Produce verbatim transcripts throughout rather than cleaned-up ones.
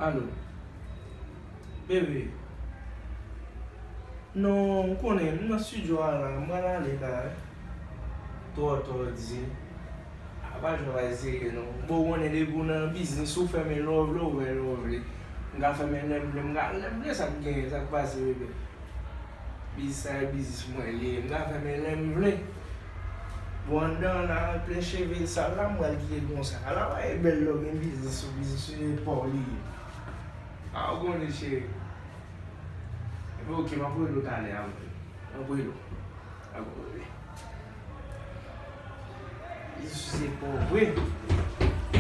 Alo. Bebe. Non, ou konnen, m nan estidyo a la, m pral ale la. Twò, twò di. A pa travay serye non. Bon, ou konnen depi w nan biznis, ou fèmen lè w vle, ou ouvè lè w vle. M ka fèmen lè m vle, m ka, lè m vle, sa k genyen, sa k pase, bebe? Biznis sa e biznis mwen li ye, m ka fèmen lè m vle. Bon, anndan an la, plen cheve sal la, m pral kite l konsa. Ala w e bèl lè w gen biznis, ou biznis se pa w li ye. A, ou konnen cheri. Ebyen, oke, m ap rele w talè a, mwen. M ap rele w. Dakò, bebe. Biznis se pa w vre.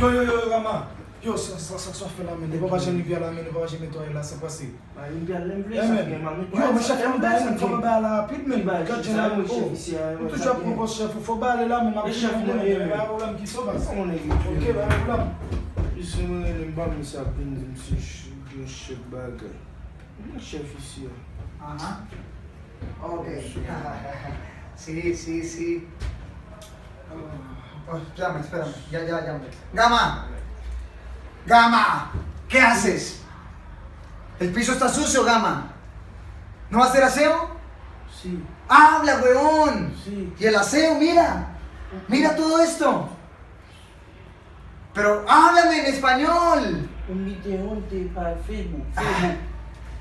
Yo, yo, yo, yo, Gama. Yo, sa, sa, sa, sa fè la, men. Depi w pa janm rive a la, men, depi w pa janm netwaye la, sa pase. Mwen vin pran lè m vle, sa gen, mwen vin pran lè m vle, sa gen. Yo, men chèf, fè m bay, men fò m bay la rapid, men. Gad jan la, oh. Ou toujou ap pran pòz chèf, ou fò bay ale la, men m ap vini, men pa gen pwoblèm, ki sa w pase? Ok, pa gen pwoblèm. Jis mwen rele m pa misye ap vin di m se ch-, gen chèf bagay. Mwen chèf isi a. Aha. Ok. Si, si, si. Oh, espérame, espérame. Ya, ya, ya. Gama. Gama. ¿Qué haces? El piso está sucio, Gama. ¿No vas del aseo? Sí. Habla, weón. Sí. Y el aseo, mira. Mira todo esto. Pero háblame en español. Un videonte para Facebook. Ah. Facebook.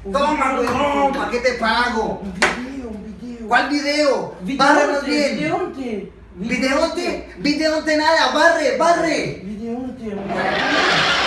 Un videonte. Toma, weón, ¿para qué te pago? Un video, un video. ¿Cuál video? Videonte, videonte. Videonte, videonte nada, barre, barre. Videonte, un video.